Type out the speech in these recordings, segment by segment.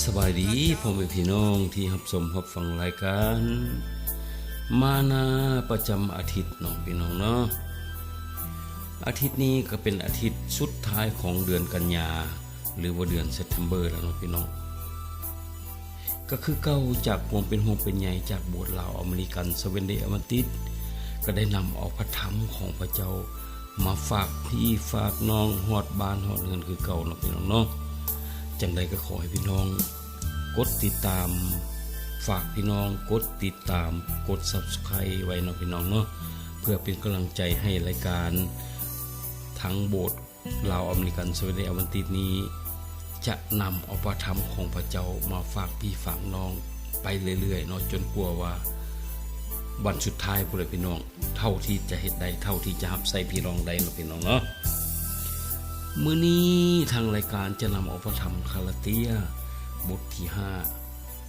ສະບາຍດີພໍ່ແມ່ພີ່ນ້ອງທີ່ຮັບຊົມຮັບຟັງລາຍການມານາປະຈຳອາທິດເນາະພີ່ນ້ອງເນາະ. ອາທິດນີ້ກໍເປັນອາທິດສຸດທ້າຍຂອງເດືອນກັນຍາ ຫຼືວ່າເດືອນ September ແລ້ວເນາະພີ່ນ້ອງ. ກໍຄືເກົ່າ ຈາກຄວາມເປັນຫ່ວງເປັນໃຍຈາກໂບດລາວອາເມລິກັນ Seventh Day Adventist ກໍໄດ້ນຳເອົາພະທຳຂອງພະເຈົ້າມາຝາກພີ່ຝາກນ້ອງ ຮອດບ້ານຮອດເຮືອນຄືເກົ່າເນາະພີ່ນ້ອງເນາະ. ຈັ່ງໃດກໍຂໍໃຫ້ພີ່ນ້ອງກົດຕິດຕາມ ຝາກພີ່ນ້ອງກົດຕິດຕາມ ກົດ Subscribe ໄວ້ເນາະພີ່ນ້ອງເນາະ ເພື່ອເປັນກຳລັງໃຈໃຫ້ລາຍການທາງໂບດ ລາວອາເມລິກັນ Seventh Day Adventist ນີ້ ຈະນຳເອົາພະທຳຂອງພະເຈົ້າມາຝາກພີ່ຝາກນ້ອງໄປເລື້ອຍໆເນາະ ຈົນກວ່າວ່າວັນສຸດທ້າຍພຸ້ນແຫຼະພີ່ນ້ອງ ເທົ່າທີ່ຈະເຮັດໄດ້ ເທົ່າທີ່ຈະຮັບໃຊ້ພີ່ນ້ອງໄດ້ເນາະພີ່ນ້ອງເນາະ. ມື້ນີ້ທາງລາຍການຈະນຳເອົາພະທຳກາລາເຕຍບົດທີຫ້າ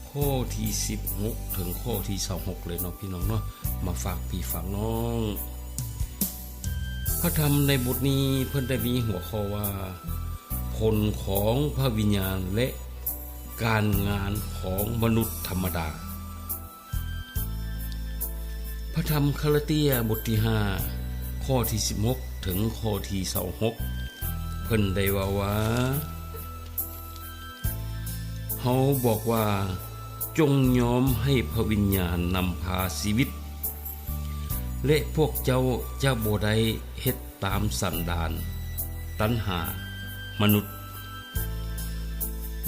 ຂໍ້ທີສິບຫົກ ເຖິງຂໍ້ທີຊາວຫົກເລີຍເນາະພີ່ນ້ອງເນາະ ມາຝາກພີ່ຝາກນ້ອງ. ພະທຳໃນບົດນີ້ເພິ່ນໄດ້ມີຫົວຂໍ້ວ່າ ຜົນຂອງພະວິນຍານ ແລະ ການງານຂອງມະນຸດທຳມະດາ. ພະທຳກາລາເຕຍບົດທີຫ້າ ຂໍ້ທີສິບຫົກ ເຖິງຂໍ້ທີຊາວຫົກ ເພິ່ນໄດ້ເວົ້າວ່າ ເຮົາບອກວ່າ ຈົ່ງຍອມໃຫ້ພະວິນຍານນຳພາຊີວິດ ແລະ ພວກເຈົ້າຈະບໍ່ໄດ້ເຮັດຕາມສັນດານຕັນຫາມະນຸດ.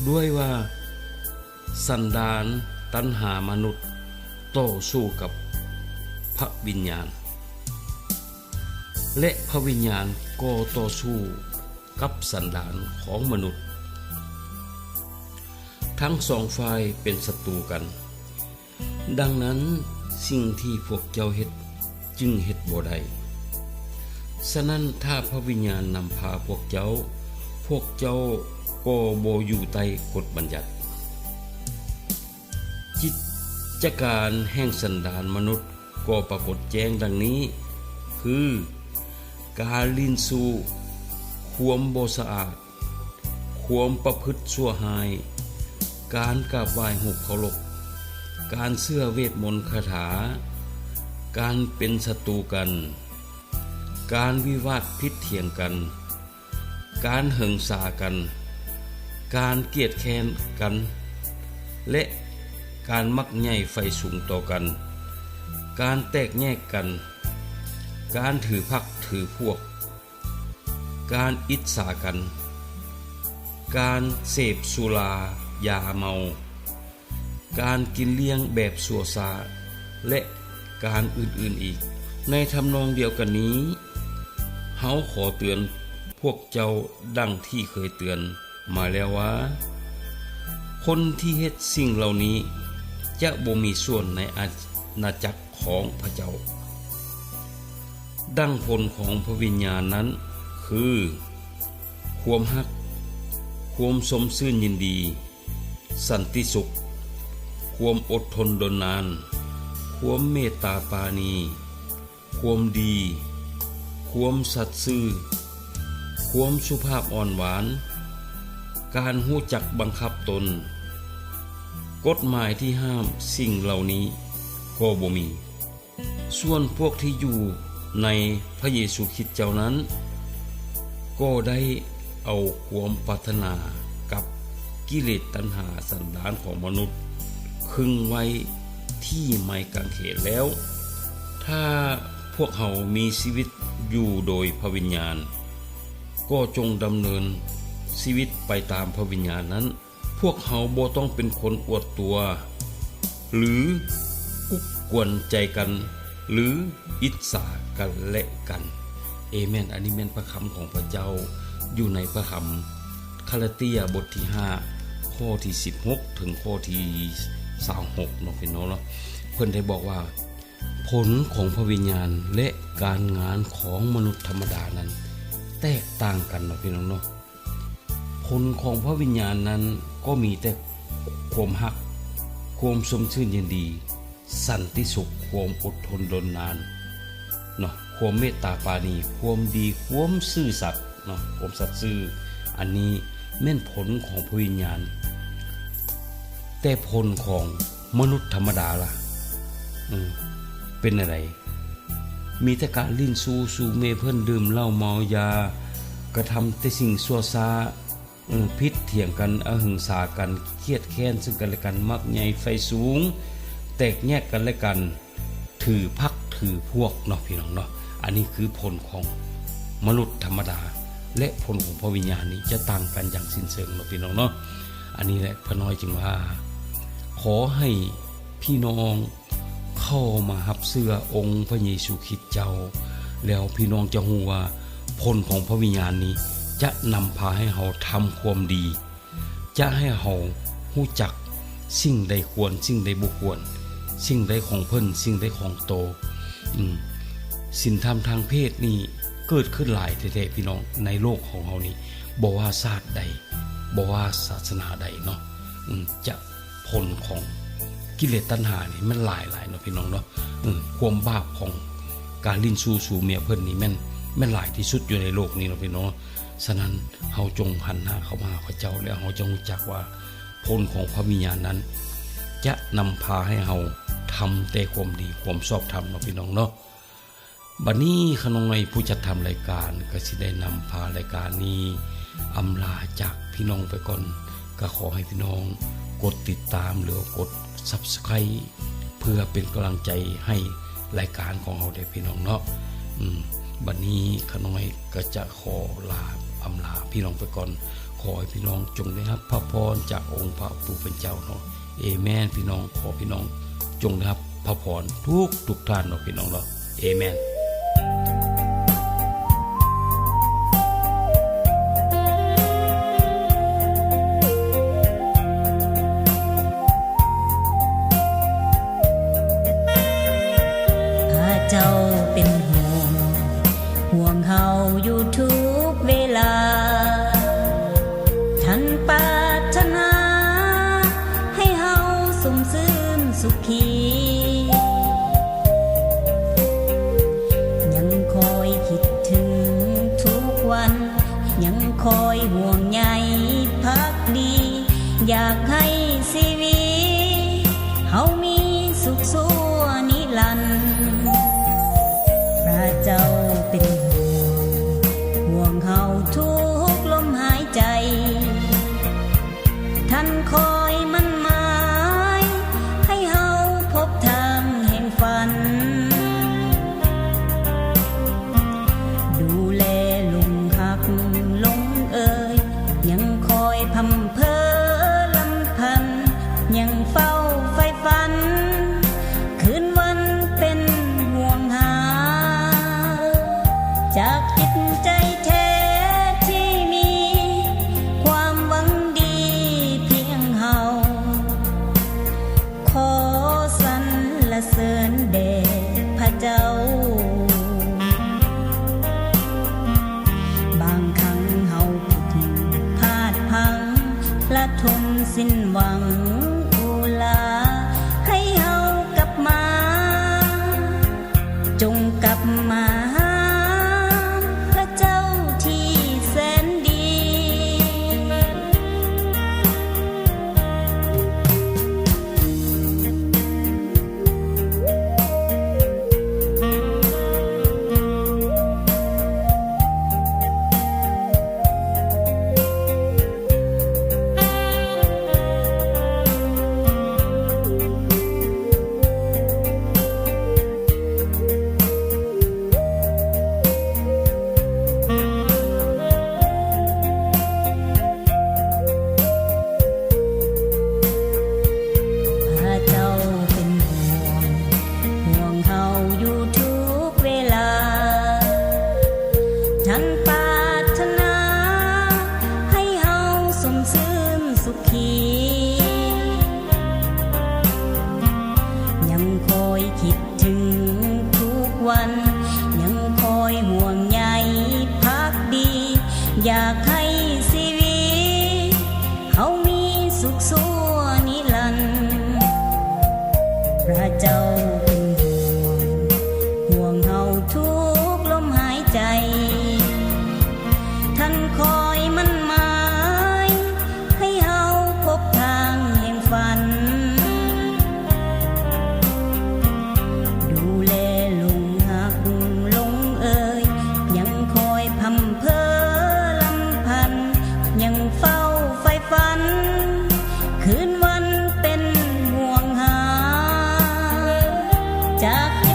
ດ້ວຍວ່າສັນດານຕັນຫາມະນຸດຕໍ່ສູ້ກັບພະວິນຍານ ແລະ ພະວິນຍານກໍຕໍ່ສູ້ ກັບສັນດານຂອງມະນຸດ. ທັງສອງຝ່າຍເປັນສັດຕູກັນ. ດັ່ງນັ້ນ, ສິ່ງທີ່ພວກເຈົ້າເຮັດຈຶ່ງເຮັດບໍ່ໄດ້. ສະນັ້ນ, ຖ້າພະວິນຍານນຳພາພວກເຈົ້າ, ພວກເຈົ້າກໍບໍ່ຢູ່ໃຕ້ກົດບັນຍັດ. ກິດຈະການແຫ່ງສັນດານມະນຸດກໍປາກົດແຈ້ງດັ່ງນີ້ ຄື ການຫຼິ້ນຊູ້, ຄວາມບໍ່ສະອາດ, ຄວາມປະພຶດຊົ່ວຮ້າຍ, ການກາບໄຫວ້ຮູບເຄົາລົບ, ການເຊື່ອເວດມົນຄາຖາ, ການເປັນສັດຕູກັນ, ການວິວາດຜິດຖຽງກັນ, ການເຫິງສາກັນ, ການກຽດແຄ້ນກັນ ແລະ ການມັກໃຫຍ່ໃຝ່ສູງຕໍ່ກັນ, ການແຕກແຍກກັນ, ການຖືພັກຖືພວກ, ການອິດສາກັນ, ການເສບສຸລາຢາເມົາ, ການກິນລ້ຽງແບບຊົ່ວຊ້າ ແລະ ການອື່ນໆອີກ. ໃນທຳນອງດຽວກັນນີ້, ເຮົາຂໍເຕືອນພວກເຈົ້າດັ່ງທີ່ເຄີຍເຕືອນມາແລ້ວວ່າ, ຄົນທີ່ເຮັດສິ່ງເຫຼົ່ານີ້ຈະບໍ່ມີສ່ວນໃນອານາຈັກຂອງພະເຈົ້າ. ດັ່ງຜົນຂອງພະວິນຍານນັ້ນຄື, ຄວາມຮັກ, ຄວາມຊົມຊື່ນຍິນດີ, ສັນຕິສຸກ, ຄວາມອົດທົນດົນນານ, ຄວາມເມດຕາປານີ, ຄວາມດີ, ຄວາມສັດຊື່, ຄວາມສຸພາບອ່ອນຫວານ, ການຮູ້ຈັກບັງຄັບຕົນ, ກົດໝາຍທີ່ຫ້າມສິ່ງເຫຼົ່ານີ້ກໍບໍ່ມີ. ສ່ວນພວກທີ່ຢູ່ໃນພະເຢຊູຄຣິດເຈົ້ານັ້ນ ກໍໄດ້ເອົາຄວາມປາດຖະໜາກັບກິເລດຕັນຫາສັນດານຂອງມະນຸດ ຄຶງໄວ້ທີ່ໄມ້ກາງເຂນແລ້ວ. ຖ້າພວກເຮົາມີຊີວິດຢູ່ໂດຍພະວິນຍານ, ກໍຈົ່ງດຳເນີນຊີວິດໄປຕາມພະວິນຍານນັ້ນ. ພວກເຮົາບໍ່ຕ້ອງເປັນຄົນອວດຕົວ ຫຼື ອຸກກວນໃຈກັນ ຫຼື ອິດສາກັນແລະກັນ. ເອແມນ. ອັນນີ້ແມ່ນພະຄຳຂອງພະເຈົ້າ ຢູ່ໃນພະຄຳກາລາເຕຍບົດທີຫ້າ ຂໍ້ທີສິບຫົກ ເຖິງຂໍ້ທີຊາວຫົກເນາະ ພີ່ນ້ອງເນາະ. ເພິ່ນໄດ້ບອກວ່າ ຜົນຂອງພະວິນຍານ ແລະ ການງານຂອງມະນຸດທຳມະດານັ້ນແຕກຕ່າງກັນເນາະ ພີ່ນ້ອງເນາະ. ຜົນຂອງພະວິນຍານນັ້ນກໍມີແຕ່ຄວາມຮັກ, ຄວາມຊົມຊື່ນຍິນດີ, ສັນຕິສຸກ, ຄວາມອົດທົນດົນນານເນາະ, ຄວາມເມດຕາປານີ, ຄວາມດີ, ຄວາມຊື່ສັດເນາະ, ຄວາມສັດຊື່. ອັນນີ້ແມ່ນຜົນຂອງພະວິນຍານ. ແຕ່ຜົນຂອງມະນຸດທຳມະດາລະ? ເປັນແນວໃດ? ມີແຕ່ກະຫຼິ້ນຊູ່ ຊູ່ເມເພິ່ນ ດື່ມເຫຼົ້າເມົາຢາ ກະທຳແຕ່ສິ່ງຊົ່ວຊ້າ ເອີ ຜິດຖຽງກັນ ອະຫຶງສາກັນ ຄຽດແຄ້ນເຊິ່ງກັນແລະກັນ ມັກໃຫຍ່ໄຟສູງ ແຕກແຍກກັນແລະກັນ ຖືພັກຖືພວກເນາະ ພີ່ນ້ອງເນາະ. ອັນນີ້ຄືຜົນຂອງມະນຸດທຳມະດາ ແລະ ຜົນຂອງພະວິນຍານນີ້ຈະຕ່າງກັນຢ່າງສິ້ນເຊີງເນາະ ພີ່ນ້ອງເນາະ. ອັນນີ້ແຫຼະ ພະນ້ອຍຈຶ່ງວ່າ ຂໍໃຫ້ພີ່ນ້ອງ ເຂົ້າມາຮັບເຊື່ອອົງພະເຢຊູຄຣິດເຈົ້າ ແລ້ວພີ່ນ້ອງຈະຮູ້ວ່າ ຜົນຂອງພະວິນຍານນີ້ຈະນຳພາໃຫ້ເຮົາທຳຄວາມດີ, ຈະໃຫ້ເຮົາຮູ້ຈັກສິ່ງໃດຄວນ, ສິ່ງໃດບໍ່ຄວນ, ສິ່ງໃດຂອງເພິ່ນ, ສິ່ງໃດຂອງໂຕ. ອືມ ສິນທຳທາງເພດນີ້ເກີດຂຶ້ນຫຼາຍແທ້ໆ ພີ່ນ້ອງ, ໃນໂລກຂອງເຮົານີ້ ບໍ່ວ່າຊາດໃດ, ບໍ່ວ່າສາສະໜາໃດເນາະ, ອືມ ຈະ ຜົນຂອງກິເລດຕັນຫານີ້ມັນຫຼາຍໆເນາະ ພີ່ນ້ອງເນາະ. ເອີ ຄວາມບາບຂອງການຫຼິ້ນຊູ່ ຊູ່ເມຍເພິ່ນນີ້ແມ່ນ ແມ່ນຫຼາຍທີ່ສຸດຢູ່ໃນໂລກນີ້ເນາະ ພີ່ນ້ອງເນາະ. ສະນັ້ນ ເຮົາຈົ່ງຫັນໜ້າເຂົ້າມາຫາພະເຈົ້າ ແລ້ວເຮົາຈະຮູ້ຈັກວ່າ ຜົນຂອງພະວິນຍານນັ້ນ ຈະນຳພາໃຫ້ເຮົາທຳແຕ່ຄວາມດີ ຄວາມຊອບທຳເນາະ ພີ່ນ້ອງເນາະ. ບັດນີ້ຂ້ານ້ອຍຜູ້ຈັດທຳລາຍການກໍຊິໄດ້ນຳພາລາຍການນີ້ອຳລາຈາກພີ່ນ້ອງໄປກ່ອນ, ກໍຂໍໃຫ້ພີ່ນ້ອງກົດຕິດຕາມ ຫຼືວ່າກົດ Subscribe ເພື່ອເປັນກຳລັງໃຈໃຫ້ລາຍການຂອງເຮົາເດີພີ່ນ້ອງເນາະ. ອືມ ບັດນີ້ຂ້ານ້ອຍກໍຈະຂໍລາ ອຳລາພີ່ນ້ອງໄປກ່ອນ. ຂໍໃຫ້ພີ່ນ້ອງຈົ່ງໄດ້ຮັບພະພອນຈາກອົງພະຜູ້ເປັນເຈົ້າເນາະ. ເອແມນ ພີ່ນ້ອງ, ຂໍພີ່ນ້ອງຈົ່ງໄດ້ຮັບພະພອນທຸກໆທ່ານເນາະ ພີ່ນ້ອງເນາະ. ເອແມນ. ພະເຈົ້າເປັນຫ່ວງ, ຫ່ວງເຮົາຢູ່ທຸກເວລາ. ທ່ານປາດຖະໜາໃຫ້ເຮົາຊຸ່ມຊື່ນສຸຂີ, ຍັງຄອຍຄິດເຖິງທຸກວັນ, ຍັງຄອຍຫ່ວງໃຍພັກດີ, ຢາກໃຫ້ຊີວິດເຮົາມີສຸກຊົ່ວນິລັນ. ພະເຈົ້າເປັນຫ່ວງ, ຫ່ວງເຮົາທຸກລົມຫາຍໃຈ. ທ່ານຄອຍໝັ້ນໝາຍໃຫ້ເຮົາພົບທາງແຫ່ງຝັນ, ດູແລຫຼົງຮັກຫຼົງເອີຍ, ຍັງຄອຍພຳເພີລຳພັນ, ຍັງເຝົ້າໃຝ່ຝັນ ຄືນວັນເປັນຫ່ວງຫາ ຈາກຈິດໃຈແທ້ທີ່ມີຄວາມຫວັງດີພຽງເຮົາ. ຂໍສັນລະເສີນແດ່ພະເຈົ້າ. ບາງຄັ້ງເຮົາຜິດພາດພັງ ລະທົມສິ້ນຫວັງອຸລາ ໃຫ້ເຮົາກັບມາ ຈົ່ງກັບມາຫາພະເຈົ້າທີ່ແສນດີ. ພະເຈົ້າເປັນຫ່ວງ, ຫ່ວງເຮົາຢູ່ທຸກເວລາ. ທ່ານປາດຖະໜາໃຫ້ເຮົາຊຸ່ມຊື່ນສຸຂີ, ຍັງຄອຍຄິດເຖິງທຸກວັນ, ຍັງຄອຍຫ່ວງໃຍພັກດີ, ຢາກໃຫ້ຊີວິດເຮົາມີສຸກຊົ່ວນິລັນ. ພະເຈົ້າເປັນຫ່ວງ, ຫ່ວງເຮົາທຸກລົມຫາຍໃຈ. ທ່ານຄອຍໝັ້ນໝາຍໃຫ້ເຮົາພົບທາງແຫ່ງຝັນ, ຈາກແຂ